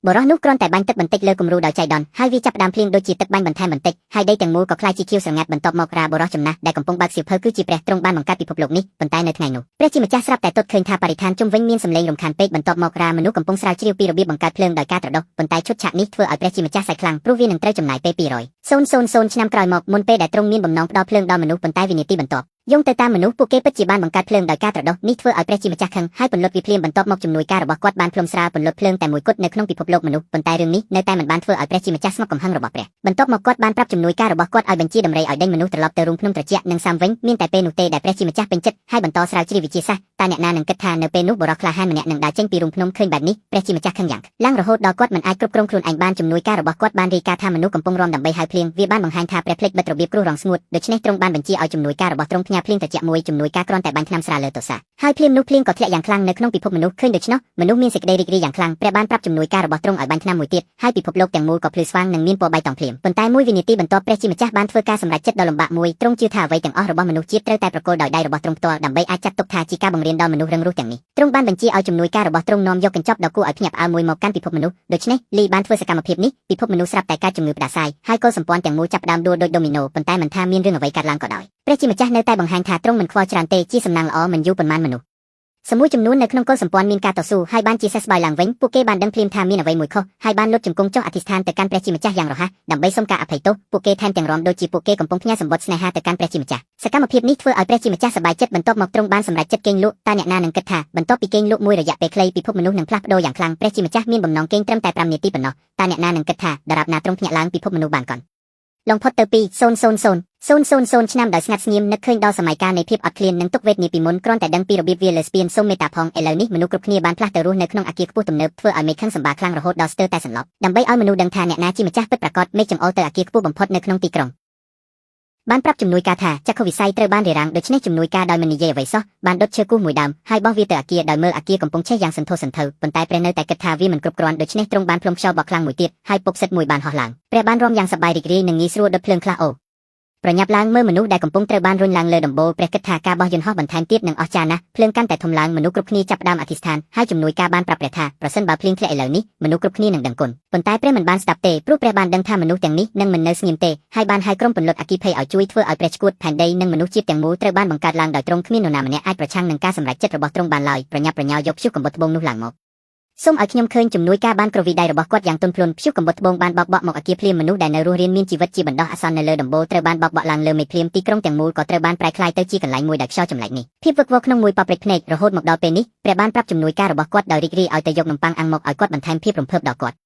បុរសនោះគ្រាន់តែបាញ់ទឹកបន្តិចលើគំរូដោយចៃដន្យហើយវាចាប់ផ្ដើមភ្លៀងដូចជាទឹកបាញ់បន្ថែមបន្តិចហើយដីទាំងមូលក៏ក្លាយជាខៀវស្រងាត់បន្ទាប់មករ៉ាបុរសចំណាស់ដែលកំពុងបើកសៀវភៅគឺជាព្រះទ្រង់បានបង្កើតពិភពលោកនេះប៉ុន្តែនៅថ្ងៃនោះព្រះជាម្ចាស់ស្រាប់តែទតឃើញថាបរិស្ថានជុំវិញមានសម្លេងរំខានពេកបន្ទាប់មករ៉ាមនុស្សកំពុងស្រាវជ្រាវពីរបៀបបង្កើតភ្លើងដោយការត្រដុសប៉ុន្តែឈុតឆាកនេះធ្វើឲ្យព្រះជាម្ចាស់សើចខ្លាំងព្រោះវានឹងត្រូវចំណាយពេល200,000ឆ្នាំក្រោយមកមុនពេលដែលទ្រង់មានបំណងផ្ដល់ភ្លើងដល់មនុស្សប៉ុន្តែវិនាទីបន្ទាប់យោងទៅតាមមនុស្សពួកគេពិតជាបានបង្កើតភ្លើងដោយការត្រដុសនេះធ្វើឲ្យព្រះជាម្ចាស់ខឹងហើយពន្លត់វាភ្លាមបន្ទាប់មកជំនួយការរបស់គាត់បានផ្លុំស្រាលពន្លត់ភ្លើងតែមួយគត់នៅក្នុងពិភពលោកមនុស្សប៉ុន្តែរឿងនេះនៅតែមិនបានធ្វើឲ្យព្រះជាម្ចាស់ស្ងប់កំហឹងរបស់ព្រះបន្ទាប់មកគាត់បានប្រាប់ជំនួយការរបស់គាត់ឲ្យបញ្ជាដំរីឲ្យដេញមនុស្សត្រឡប់ទៅរូងភ្នំត្រជាក់និងសាមវិញមានតែពេលនោះទេដែលព្រះជាម្ចាស់ពេញចិត្តហើយបន្តស្រាវជ្រាវវិទ្យាសាស្ត្រតើអ្នកណានឹងគិតថានៅពេលនោះបុរសក្លាហានម្នាក់នឹងដើរចេញពីរូងភ្នំឃើញបែបនេះព្រះជាម្ចាស់ខឹងយ៉ាងឡើងរហូតដល់គាត់មិនអាចគ្រប់គ្រងខ្លួនឯងបានជំនួយការរបស់គាត់បានរាយការណ៍ថាមនុស្សកំពុងរាំដើម្បីហៅភ្លៀងវាបានបង្ហាញថាព្រះភ្លេចបិទរបៀបគ្រោះរងស្ងួតដូច្នេះទ្រង់បានបញ្ជាឲ្យជំនួយការរបស់ទ្រង់ផ្ញើភ្លៀងត្រជាក់មួយជំនួយការគ្រាន់តែបាញ់ថ្នាំស្រាលលើទោសាហើយភ្លាមនោះភ្លៀងក៏ធ្លាក់យ៉ាងខ្លាំងនៅក្នុងពិភពមនុស្សឃើញដូច្នោះមនុស្សមានសេចក្តីរីករាយយ៉ាងខ្លាំងព្រះបានប្រាប់ជំនួយការរបស់ទ្រង់ឲ្យបាញ់ថ្នាំមួយទៀតហើយពិភពលោកទាំងមូលក៏ភ្លឺស្វាងនិងមានពណ៌បៃតងភ្លាមប៉ុន្តែមួយវិនាទីបន្ទាប់ព្រះជាម្ចាស់បានធ្វើការសម្រេចចិត្តដ៏លំបាកមួយទ្រង់ជឿថាអ្វីទាំងអស់របស់មនុស្សជាតិត្រូវតែប្រគល់ដោយដៃរបស់ទ្រង់ផ្ទាល់ដើម្បីអាចចាត់ទុកថាជាការបង្រៀនដល់មនុស្សរឹងរូសទាំងនេះទ្រង់បានបញ្ជាឲ្យជំនួយការរបស់ទ្រង់នាំយកកញ្ចប់ដ៏គួរឲ្យភ្ញាក់ផ្អើលមួយមកកាន់ពិភពមនុស្សដូច្នេះលីបានធ្វើសកម្មភាពនេះពិភពមនុស្សស្រាប់តែកើតជំងឺផ្ដាសាយហើយកុលសម្ព័ន្ធទាំងមូលចាប់ផ្ដើមដួលដូចដូមីណូប៉ុន្តែមិនថាមានរឿងអ្វីកើតឡើងក៏ដោយព្រះជាម្ចាស់នៅតែបង្ហាញថាទ្រង់មិនខ្វល់ច្រើនទេជាសំណាងល្អមិនយូរប៉ុន្មានមនុស្សសមួយចំនួននៅក្នុងកុលសម្ព័ន្ធមានការតស៊ូហើយបានជាសះស្បើយឡើងវិញពួកគេបានដឹងភ្លាមថាមានអ្វីមួយខុសហើយបានលុតជង្គង់ចុះអធិស្ឋានទៅកាន់ព្រះជាម្ចាស់យ៉ាងរហ័សដើម្បីសុំការអភ័យទោសពួកគេថែមទាំងរាំដូចជាពួកគេកំពុងផ្ញើសម្បត្តិស្នេហាទៅកាន់ព្រះជាម្ចាស់សកម្មភាពនេះធ្វើឲ្យព្រះជាម្ចាស់សប្បាយចិត្តបន្ទាប់មកទ្រង់បានសម្រេចចិត្តគេងលក់តើអ្នកណានឹងគិតថាបន្ទាប់ពីគេងលក់មួយរយៈពេលខ្លីពិភពមនុស្សនឹងផ្លាស់ប្ដូរយ៉ាងខ្លាំងព្រះជាម្ចាស់មានបំណងគេងត្រឹមតែ5នាទីប៉ុណ្ណោះតើអ្នកណានឹងគិតថាដរាបណាទ្រង់ភ្ញាក់ឡើងពិភពមនុស្សបានកន់លងផុតទៅពី000 000ឆ្នាំដោយស្ងាត់ស្ងៀមនឹកឃើញដល់សម័យកាលនៃភាពអត់ឃ្លាននិងទុក្ខវេទនាពីមុនគ្រាន់តែដឹងពីរបៀបវាលើស្ពានសូមមេត្តាផងឥឡូវនេះមនុស្សគ្រប់គ្នាបានផ្លាស់ទៅរស់នៅក្នុងអគារខ្ពស់ទំនើបធ្វើឲ្យមេឃខឹងសម្បាខ្លាំងរហូតដល់ស្ទើរតែសន្លប់ដើម្បីឲ្យមនុស្សដឹងថាអ្នកណាជាម្ចាស់ពិតប្រាកដមេឃចង្អុលទៅអគារខ្ពស់បំផុតនៅក្នុងទីក្រុងបានប្រាប់ជំនួយការថាចក្ខុវិស័យត្រូវបានរារាំងដូច្នេះជំនួយការដោយមិននិយាយអ្វីសោះបានដុតឈើគូសមួយដើមហើយបោះវាទៅអគារដោយមើលអគារកំពុងឆេះយ៉ាងសន្ធោសន្ធៅប៉ុន្តែព្រះនៅតែគិតថាវាមិនគ្រប់គ្រាន់ដូច្នេះទ្រង់បានផ្លុំខ្យល់បក់ខ្លាំងមួយទៀតហើយពុកសិតមួយបានហោះឡើងព្រះបានរាំយ៉ាងសប្បាយរីករាយនិងងាយស្រួលដុតភ្លើងខ្លះអូប្រញាប់ឡើងមើលមនុស្សដែលកំពុងត្រូវបានរុញឡើងលើដំបូលព្រះគិតថាការបោះយន្តហោះបន្ថែមទៀតនឹងអស្ចារ្យណាស់ភ្លើងកាន់តែធំឡើងមនុស្សគ្រប់គ្នាចាប់ផ្ដើមអធិស្ឋានហើយជំនួយការបានប្រាប់ព្រះថាប្រសិនបើភ្លៀងធ្លាក់ឥឡូវនេះមនុស្សគ្រប់គ្នានឹងដឹងគុណប៉ុន្តែព្រះមិនបានស្ដាប់ទេព្រោះព្រះបានដឹងថាមនុស្សទាំងនេះនឹងមិននៅស្ងៀមទេហើយបានហៅក្រុមពន្លត់អគ្គិភ័យឲ្យជួយធ្វើឲ្យព្រះឈួតផែនដីនិងមនុស្សជាតិទាំងមូលត្រូវបានបង្កើតឡើងដោយទ្រង់គ្មាននរណាម្នាក់អាចប្រឆាំងនឹងការសម្រេចចិត្តរបស់ទ្រង់បានឡើយប្រញាប់ប្រញាល់យកព្យុះកំបុតត្បូងនោះឡើងមកសូមឲ្យខ្ញុំឃើញជំនួយការបានគ្រវីដៃរបស់គាត់យ៉ាងទន់ភ្លន់ព្យុះកំបុតត្បូងបានបោកបក់មកអគារភ្លាមមនុស្សដែលនៅរស់រានមានជីវិតជាបណ្ដោះអាសន្ននៅលើដំបូលត្រូវបានបោកបក់ឡើងលើមេឃភ្លាមទីក្រុងទាំងមូលក៏ត្រូវបានប្រែក្លាយទៅជាកន្លែងមួយដែលខ្យល់ចម្លែកនេះភាពវឹកវរក្នុងមួយប៉ព្រិចភ្នែករហូតមកដល់ពេលនេះព្រះបានប្រាប់ជំនួយការរបស់គាត់ដោយរីករាយឲ្យទៅយកនំប៉័ងអាំងមកឲ្យគាត់បន្ថែមភាពរំភើបដល់គាត់។